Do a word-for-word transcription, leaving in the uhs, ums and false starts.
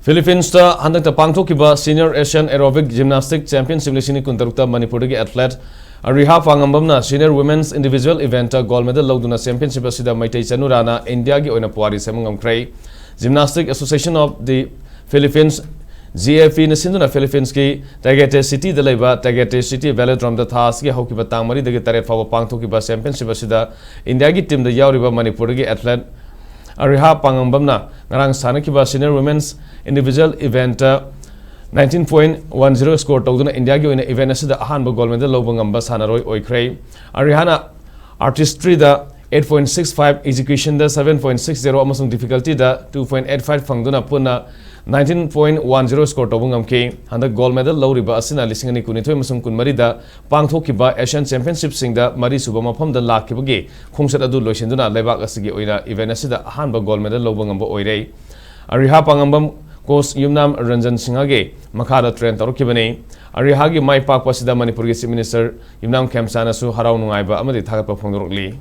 ꯐꯤꯂꯤꯄꯤꯟꯁꯇ ꯍꯟꯗꯛꯇ ꯄꯥꯡꯊꯣꯛꯈꯤꯕ Senior Asian Aerobic Gymnastic Championship ꯂꯤꯁꯤꯡ ꯑꯅꯤ ꯀꯨꯟꯇꯔꯨꯛꯇ ꯃꯅꯤꯄꯨꯔꯗꯒꯤ athlete ꯑꯔꯤꯍꯥ ꯄꯥꯉꯝꯕꯝꯅ senior women's individual eventꯇ gold medal ꯂꯧꯗꯨꯅ championship ꯑꯁꯤꯗ ꯃꯩꯇꯩ ꯆꯅꯨꯔꯥꯅ ꯏꯟꯗꯤꯌꯥꯒꯤ ꯑꯣꯏꯅ ꯄꯨꯋꯥꯔꯤ ꯁꯦꯝꯕ ꯉꯝꯈ꯭ꯔꯦ꯫ Gymnastic Association of the Philippines, G A P ꯅ ꯁꯤꯟꯗꯨꯅ ꯐꯤꯂꯤꯄꯤꯟꯁꯀꯤ ꯇꯦꯒꯦꯇꯦ ꯁꯤꯇꯤꯗ ꯂꯩꯕ ꯇꯦꯒꯦꯇꯦ ꯁꯤꯇꯤ ꯚꯦꯂꯣꯗ꯭ꯔꯣꯝꯗ ꯊꯥ ꯑꯁꯤꯒꯤ ꯍꯧꯈꯤꯕ ꯇꯥꯡ ꯃꯔꯤꯗꯒꯤ ꯇꯔꯦꯠ ꯐꯥꯎꯕ ꯄꯥꯡꯊꯣꯛꯈꯤꯕ championship ꯑꯁꯤꯗ ꯏꯟꯗꯤꯌꯥꯒꯤ teamꯗ ꯌꯥꯎꯔꯤꯕ ꯃꯅꯤꯄꯨꯔꯗꯒꯤ athlete ꯑꯔꯤꯍꯥ ꯄꯥꯉꯝꯕꯝꯅ ꯉꯔꯥꯡ ꯁꯥꯟꯅꯈꯤꯕ Senior Women's Individual Eventꯇ nineteen point one zero score ꯇꯧꯗꯨꯅ ꯏꯟꯗꯤꯌꯥꯒꯤ ꯑꯣꯏꯅ event ꯑꯁꯤꯗ ꯑꯍꯥꯟꯕ gold medal ꯂꯧꯕ ꯉꯝꯕ ꯁꯥꯟꯅꯔꯣꯏ ꯑꯣꯏꯈ꯭ꯔꯦ꯫ ꯑꯔꯤꯍꯥꯅ artistryꯗ eight point six five, executionꯗ seven point six zero ꯑꯃꯁꯨꯡ difficultyꯗ two point eight five ꯐꯪꯗꯨꯅ ꯄꯨꯟꯅ nineteen point one zero score ꯇꯧꯕ ꯉꯝꯈꯤ꯫ ꯍꯟꯗꯛ gold medal ꯂꯧꯔꯤꯕ ꯑꯁꯤꯅ ꯂꯤꯁꯤꯡ ꯑꯅꯤ ꯀꯨꯟꯅꯤꯊꯣꯏ ꯑꯃꯁꯨꯡ ꯀꯨꯟꯃꯔꯤꯗ ꯄꯥꯡꯊꯣꯛꯈꯤꯕ Asian Championshipꯁꯤꯡꯗ ꯃꯔꯤꯁꯨꯕ ꯃꯐꯝꯗ ꯂꯥꯛꯈꯤꯕꯒꯤ ꯈꯣꯡꯆꯠ ꯑꯗꯨ ꯂꯣꯏꯁꯤꯟꯗꯨꯅ ꯂꯩꯕꯥꯛ ꯑꯁꯤꯒꯤ ꯑꯣꯏꯅ event ꯑꯁꯤꯗ ꯑꯍꯥꯟꯕ gold medal ꯂꯧꯕ ꯉꯝꯕ ꯑꯣꯏꯔꯦ꯫ ꯑꯔꯤꯍꯥ ꯄꯥꯉꯝꯕꯝ coach ꯌꯨꯝꯅꯥꯝ ꯔꯟꯖꯟ ꯁꯤꯡꯍꯒꯤ ꯃꯈꯥꯗ train ꯇꯧꯔꯛꯈꯤꯕꯅꯤ꯫ ꯑꯔꯤꯍꯥꯒꯤ ꯃꯥꯏ ꯄꯥꯛꯄ ꯑꯁꯤꯗ ꯃꯅꯤꯄꯨꯔꯒꯤ Chief Minister ꯌꯨꯝꯅꯥꯝ ꯈꯦꯝꯆꯥꯅꯁꯨ ꯍꯔꯥꯎ ꯅꯨꯡꯉꯥꯏꯕ ꯑꯃꯗꯤ ꯊꯥꯒꯠꯄ ꯐꯣꯡꯗꯣꯔꯛꯂꯤ꯫